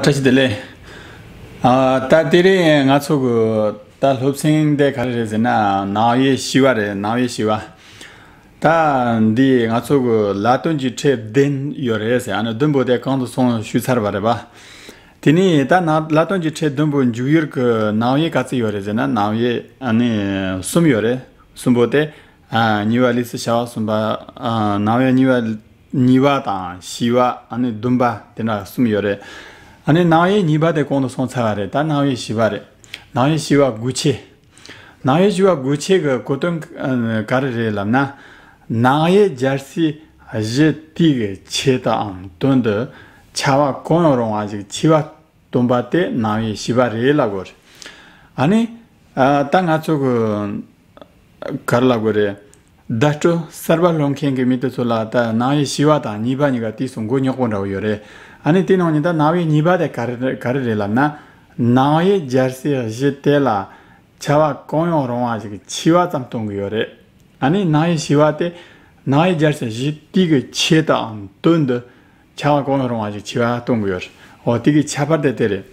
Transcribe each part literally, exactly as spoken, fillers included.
བཀྲ་ཤིས་བདེ་ལེགས། ཨ། ད་དེ་རིང་ང་ཚོ་གི་ད་སློབ་ཚན་འདི་ག་རེ་རེད་ཟེར་ན། ནང་དབྱེ་བྱེ་བ་རེད། ནང་དབྱེ་བྱེ་བ། ད་འདི་ང་ཚོ་གི་ལ་དོན་གྱི་ཕྲད་བདུན་ཡོད་རེད་ཟེར། ཨ་ནི་བདུན་པོ་དེ་གོང་དུ་སོང་ཞུས་ཚར་བ་རེད་པ། དེ་ནས་ད་ན་ལ་དོན་གྱི་ཕྲད་བདུན་པོའི་མཇུག་ཡུལ་གྱི་ནང་དབྱེ་ག་ཚོད་ཡོད་རེད་ཟེར་ན། ནང་དབྱེ་ཨ་ནི་གསུམ་ཡོད་རེད། གསུམ་པོ་དེ། ཨ། གཉིས་པ་ལས་སུ་བྱ་བ་གསུམ་པ། ཨ། ནང་དབྱེ་གཉིས་པ། གཉིས་པ་དང་བྱེ་བ། ཨ་ནི་བདུན་པ། དེ་འདྲ་གསུམ་ཡོད་རེད། ཨ་ནི་ནང་དབྱེ་གཉིས་པ་དེ་གོང་དུ་སོང་ཚར་བ་རེད། ད་ནང་དབྱེ་བྱེ་བ་རེད། ནང་དབྱེ་བྱེ་བ་དགུ་ཆེ། ནང་དབྱེ་བྱེ་བ་དགུ་ཆེ་གི་གོ་དོན་ག་རེ་རེད་ལབ་ན། ནང་དབྱེ་སྦྱར་སའི་གཞི་དེ་གི་ཆེད་དུའམ་དོན་དུ་བྱ་བ་གང་ཡང་རུང་བ་ཞིག་བྱེ་བ་སྟོན་པ་དེ་ནང་དབྱེ་བྱེ་བ་རེད་ལབ་དགོས་རེད། ཨ་ནི། ཨ། ད་ང་ཚོ་གི་ག་རེ་ལབ་དགོས་རེད། བརྡ་སྤྲོད་གསར་པ་ཀློག་མཁན་གྱི་མི་དེ་ཚོ་ལ་ད་ནང་དབྱེ་བྱེ་བ་དང་གཉིས་པ་གཉིས་ཀ་དུས་སུ་མགོ་རྙོག་པོ་འདྲ་བོ་ཡོད་རེད། ཨ་ནི་དེ་ནང་ནས་ད་ནང་དབྱེ་གཉིས་པ་དེ་ག་རེ་ག་རེ་རེད་ལབ་ན། ནང་དབྱེ་སྦྱར་སའི་གཞི་དེ་ལ་བྱ་བ་གང་ཡང་རུང་བ་ཞིག་བྱེ་བ་ཙམ་སྟོན་གི་ཡོད་རེད། ཨ་ནི་ནང་དབྱེ་བྱེ་བ་དེ་ནང་དབྱེ་སྦྱར་སའི་གཞི་དེ་གི་ཆེད་དུའམ་དོན་དུ་བྱ་བ་གང་ཡང་རུང་བ་ཞིག་བྱེ་བ་སྟོན་གི་ཡོད་རེད། འོ། དེ་གི་ཁྱད་པར་དེ་དེ་རེད།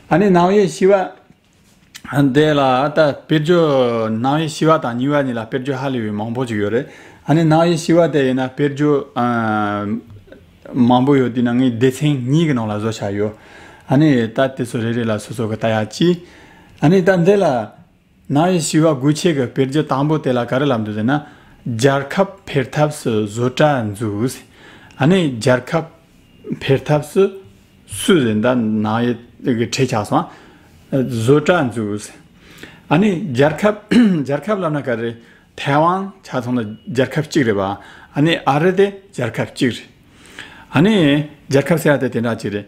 ཨ་ནི་ནང་དབྱེ་བྱེ་བ་འདི་ལ་ད་དཔེར་བརྗོད། ནང་དབྱེ་བྱེ་བ་དང་གཉིས་པ་གཉིས་ལ་དཔེར་བརྗོད་ཧ་ལས་པའི་མང་པོ་ཅིག་ཡོད་རེད། ཨ་ནི་ནང་དབྱེ་བྱེ་བ་དེ་ཡིན་ན་དཔེར་བརྗོད། ཨ། མང་པོ་ཡོད། དེ་ནང་ངས་སྡེ་ཚན་གཉིས་ཀྱི་ནང་ལ་བཟོ་བྱ་ཡོད། ཨ་ནི་ད་དེ་ཚོ་རེ་རེ་ལ་སོ་སོ་གི་ལྟ་ཡག་གཅིག། ཨ་ནི་ད་འདི་ལ་ནང་དབྱེ་བྱེ་བ་དགུ་ཆེ་གི་དཔེར་བརྗོད་དང་པོ་དེ་ལ་ག་རེ་ལབ་འདུག་ཟེར་ན། རྒྱལ་ཁབ་འཕེལ་ཐབས་སུ་བཟོ་གྲྭ་འཛུགས། ཨ་ནི་རྒྱལ་ཁབ་འཕེལ་ཐབས་སུ། སུ་ཟེར་ད་ནང་དབྱེ་གི་ཕྲད་ཆགས་སོང་། བཟོ་གྲྭ་འཛུགས། ཨ་ནི་རྒྱལ་ཁབ། རྒྱལ་ཁབ་ལབ་ན་ག་རེ། ཐའེ་ཝན་ཆ་ཚང་ལ་རྒྱལ་ཁབ་གཅིག་རེད་པ། ཨ་ནི་ཨ་རི་དེ་རྒྱལ་ཁབ་གཅིག་རེད། ཨ་ནི་རྒྱལ་ཁབ་ཟེར་ཡ་དེ་དེ་འདྲ་གཅིག་རེད།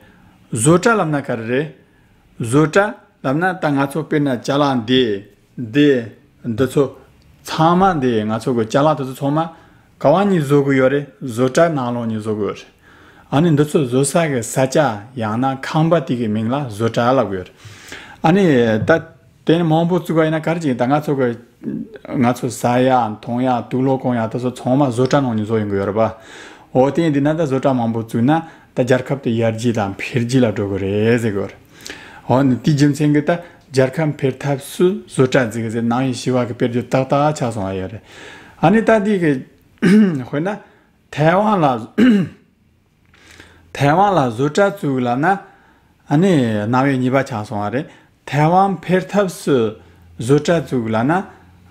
བཟོ་གྲྭ་ལབ་ན་ག་རེ་རེད། བཟོ་གྲྭ་ལབ་ན་ད་ང་ཚོ་དཔེར་ན་ཅ་ལག་འདི། འདི། འདི་ཚོ་ཚང་མ། འདི་ང་ཚོ་གི་ཅ་ལག་དེ་ཚོ་ཚང་མ་ག་བ་ནས་བཟོ་གི་ཡོད་རེད། བཟོ་གྲྭ་ནང་ལོགས་ནས་བཟོ་གི་ཡོད་རེད། ཨ་ནི་འདི་ཚོ་བཟོ་ས་གི་ས་ཆ་ཡང་ན་ཁང་པ་དེ་གི་མིང་ལ་བཟོ་གྲྭ་ལབ་གི་ཡོད་རེད། ཨ་ནི་ད་དེ་ནི་མང་པོ་བཙུགས་པ་ཡིན་ན་ག་རེ་བྱེད། ད་ང་ཚོ་གི་ང་ཚོ་ཟ་ཡ་འཐུང་ཡ་དུག་ལོག་གོན་ཡ་དེ་ཚོ་ཚང་མ་བཟོ་གྲྭ་ནང་ནས་བཟོ་ཡོང་གི་ཡོད་རེད་པ། འོ། དེ་ཡིན་དུས་ན་ད་བཟོ་གྲྭ་མང་པོ་བཙུགས་ན་ད་རྒྱལ་ཁབ་དེ་ཡར་རྒྱས་དང་འཕེལ་རྒྱས་ལ་འགྲོ་གི་རེད་ཟེར་གི་ཡོད་རེད། འོ་ནི་དེའི་རྒྱུ་མཚན་གྱིས་ད་རྒྱལ་ཁབ་འཕེལ་ཐབས་སུ་བཟོ་གྲྭ་འཛུགས་ཟེར། ནང་དབྱེ་བྱེ་བ་གི་དཔེར་བརྗོད་ཏག་ཏག་ཆགས་སོང་བ་ཡོད་རེད། ཨ་ནི་ད་འདི་གི་དཔེར་ན་ཐའེ་ཝན་ལ། ཐའེ་ཝན་ལ་བཟོ་གྲྭ་བཙུགས་ལབ་ན། ཨ་ནི་ནང་དབྱེ་གཉིས་པ་ཆགས་སོང་བ་རེད། ཐའེ་ཝན་འཕེལ་ཐབས་སུ་བཟོ་གྲྭ་བཙུགས་ལབ་ན།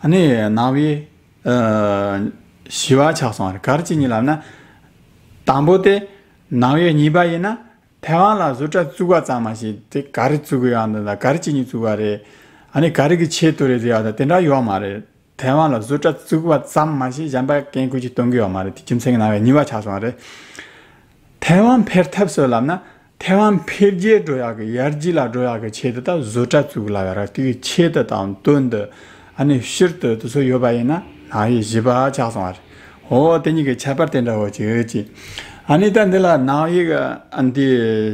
ཨ་ནི་ནང་དབྱེ། ཨ། བྱེ་བ་ཆགས་སོང་བ་རེད། ག་རེ་བྱས་ནས་ལབ་ན། དང་པོ་དེ་ནང་དབྱེ་གཉིས་པ་ཡིན་ན། ཐའེ་ཝན་ལ་བཟོ་གྲྭ་བཙུགས་པ་ཙམ་མ་ཟད། དེ་ག་རེ་བཙུགས་ཡོད་འདི་དང་། ག་རེ་བྱས་ནས་བཙུགས་པ་རེད། ཨ་ནི་ག་རེ་གི་ཆེད་དུ་རེད་ཟེར་ཡ་དང་དེ་འདྲ་ཡོད་མ་རེད། ཐའེ་ཝན་ལ་བཟོ་གྲྭ་བཙུགས་པ་ཙམ་མ་ཟད་གཞན་པ་གན་ཁུལ་གྱི་སྟོན་གི་ཡོད་མ་རེད། དེ་རྒྱུ་མཚན་གྱིས་ནང་དབྱེ་གཉིས་པ་ཆགས་སོང་བ་རེད། ཐའེ་ཝན་འཕེལ་ཐབས་སུ་ལབ་ན། ཐའེ་ཝན་འཕེལ་རྒྱས་འགྲོ་ཡག་གི། ཡར་རྒྱས་ལ་འགྲོ་ཡག་གི་ཆེད་དུ་ད་བཟོ་གྲྭ་བཙུགས་ལབ་ཡ་ར། དེ་གི་ཆེད་དུ་དང་དོན་དུ། ཨ་ནི་ཕྱིར་དུ་དེ་ཚོ་ཡོད་པ་ཡིན་ན་ནང་དབྱེ་བཞི་པ་ཆགས་སོང་བ་རེད། འོ། དེ་གཉིས་ཀྱི་ཁྱད་པར་དེ་འདྲ་བོ་ཅིག་ཡོད་ཅིག། ཨ་ནི་ད་འདི་ལ་ནང་དབྱེ་གི་འདི་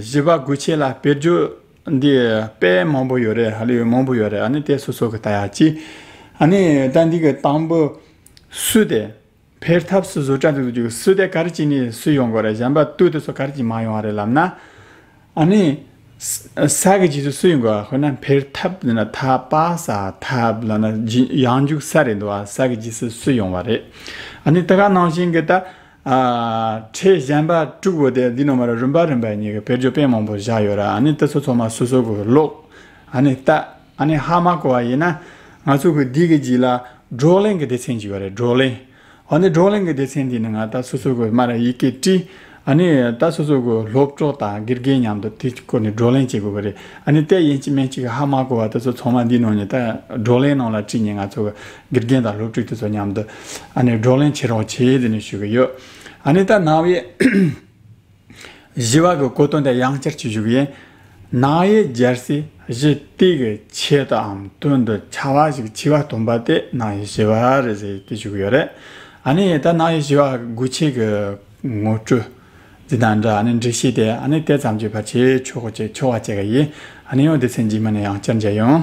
བཞི་པ་དགུ་ཆེ་ལ་དཔེར་བརྗོད་འདི་དཔེ་མང་པོ་ཡོད་རེད། ཧ་ལས་པའི་མང་པོ་ཡོད་རེད། ཨ་ནི་དེ་སོ་སོ་གི་ལྟ་ཡག་གཅིག། ཨ་ནི་ད་འདི་གི་དང་པོ་སུ་དེ། འཕེལ་ཐབས་སུ་བཟོ་གྲྭ་འཛུགས་རྒྱུ་སུ་དེ་ག་རེ་བྱས་ནས་སུ་ཡོང་དགོས་རེད། གཞན་པ་དུ་དེ་ཚོ་ག་རེ་བྱས་མ་ཡོང་བ་རེད་ལབ་ན། ཨ་ནི་ས་ས་གི་རྗེས་སུ་སུ་ཡོང་དགོས། དཔེར་ན་འཕེལ་ཐབས་ལབ་ན། ཐ་པ་ས་ཐབས་ལབ་ན་ཡང་འཇུག་ས་རེད་འདུག་བ། ས་གི་རྗེས་སུ་སུ་ཡོང་བ་རེད། ཨ་ནི་དེ་ག་ནང་བཞིན་གྱི་ད། ཨ། ཕྲད་གཞན་པ་དྲུག་པོ་དེ་འདི་ནང་མར་རིམ་པ་རིམ་པ་གཉིས་ཀྱི་དཔེར་བརྗོད་དཔེ་མང་པོ་བཞག་ཡོད་ར། ཨ་ནི་དེ་ཚོ་ཚང་མ་སོ་སོ་གི་ཀློག། ཨ་ནི་ལྟ། ཨ་ནི་ཧ་མ་གོ་བ་ཡིན་ན་ང་ཚོ་གི་འདི་གི་རྗེས་ལ་བགྲོ་གླེང་གི་སྡེ་ཚན་ཅིག་ཡོད་རེད། བགྲོ་གླེང་། ཨ་ནི་བགྲོ་གླེང་གི་སྡེ་ཚན་འདི་ནི་ང་ད་སོ་སོ་གི་མར་ཡི་གེ་བྲིས། ཨ་ནི་ད་སོ་སོ་གི་སློབ་གྲོགས་དང་དགེ་རྒན་མཉམ་དུ་དེ་སྐོར་ནས་བགྲོ་གླེང་བྱེད་དགོས་ཀྱི་རེད། ཨ་ནི་དེ་ཡིན་གཅིག་མིན་གཅིག་ཧ་མ་གོ་བ་དེ་ཚོ་ཚང་མ་འདི་ནང་ནས་ད་བགྲོ་གླེང་ནང་ལ་ཁྲིད་ནས་ང་ཚོ་གི་དགེ་རྒན་དང་སློབ་ཕྲུག་དེ་ཚོ་མཉམ་དུ་ཨ་ནི་བགྲོ་གླེང་བྱེད་རོགས་བྱེད་ཟེར་ནས་ཞུ་གི་ཡོད། ཨ་ནི་ད་ནང་བའི་བཞི་པ་གི་གོ་དོན་དེ་ཡང་བསྐྱར་གྱིས་ཞུ་གི་ཡིན། ནང་དབྱེ་སྦྱར་སའི་གཞི་དེ་གི་ཆེད་དུའམ་དོན་དུ་བྱ་བ་ཞིག་བྱེད་པ་སྟོན་པ་དེ་ནང་དབྱེ་བྱེ་བ་རེད་ཟེར་དེ་ཞུ་གི་ཡོད་རེད། ཨ་ནི་ད་ནང་དབྱེ་བྱེ་བ་དགུ་ཆེ་གི་ངོ་སྤྲོད་འདི་དང་འདྲ། ཨ་ནི་འགྲེལ་བཤད་དེ་ཨ་ནི་དེ་ཙམ་གྱིས་ཕལ་ཆེར་ཆོག་གི། ཆོག་པ་བྱེད་གི་ཡིན། ཨ་ནི་ཡང་སྡེ་ཚན་རྗེས་མ་ནས་ཡང་བསྐྱར་མཇལ་ཡོང་།